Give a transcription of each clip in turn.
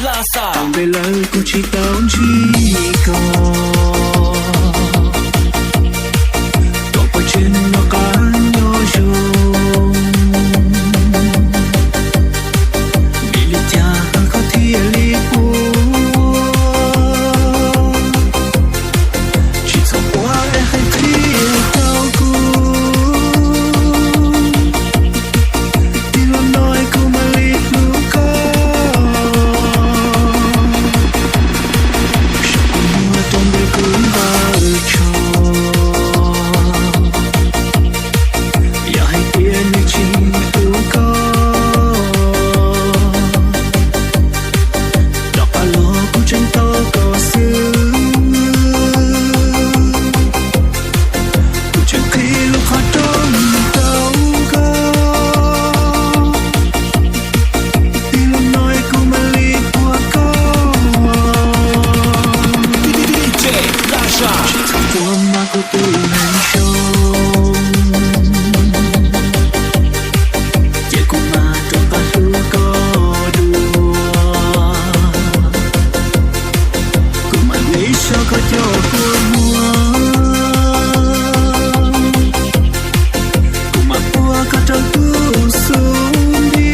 Tau npe lawm kuv tsis tau ntsib koj, koj puas tseem nco qab nyob zoo? Vim li cas qhov thiaj li puas, tsis txhob quaj es hais qhia rau kuv. Tij laug Nois, kuv mam li hlub koj. Saum kua muag rau ntawm kuv npawb tsho, yog hais tias nws tsis hlub koj, rov qab los kuv tseem tau koj xwb. Kuv tseem qhib lub qhov rooj rau koj. Tij laug Nois, kuv mam li puag koj. Tsis txhob quaj mas kuv tus neeg zoo, ces kuv mam rov qab hlub koj dua. Kuv mam li so koj cov kua muag, kuv mam puag koj rau tus xub ntiag.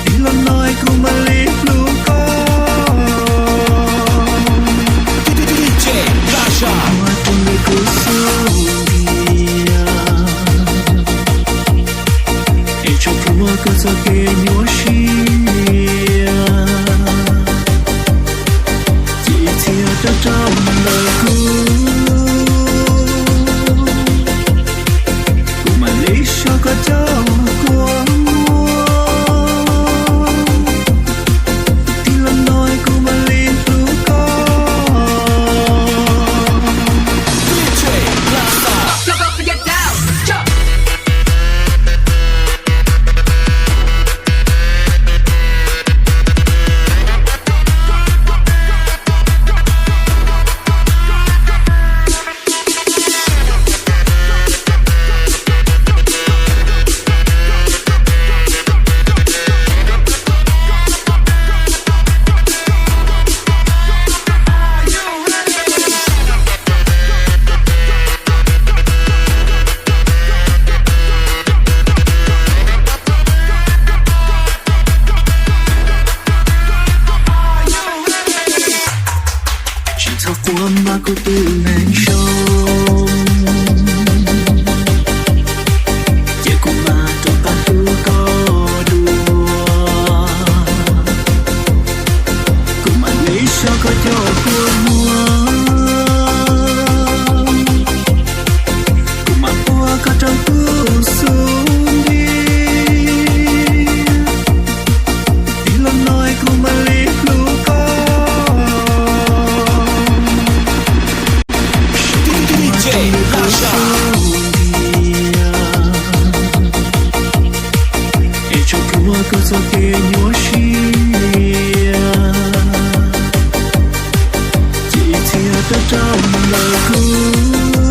Tij laug Nois, kuv mam li hlub koj. Tij laug Nois, kuv xub ntiag, es tsuas pub koj txoj kev nyuaj siab, ces ib txhia rau rau ntawm kuv. Kuv mam li so koj cov kua muag, tij laug Nois, kuv mam li hlub koj. Tsis txhob quaj mas kuv tus neeg zoo, ces kuv mam rov qab hlub koj dua. Kuv mam li so koj cov kua muag, kuv mam puag koj rau tus xub ntiag. Tij laug Nois, kuv mam li hlub koj. Tij laug Nois, kuv xub ntiag, es tsuas pub koj txoj kev nyuaj siab, ces ib txhia rau rau ntawm kuv.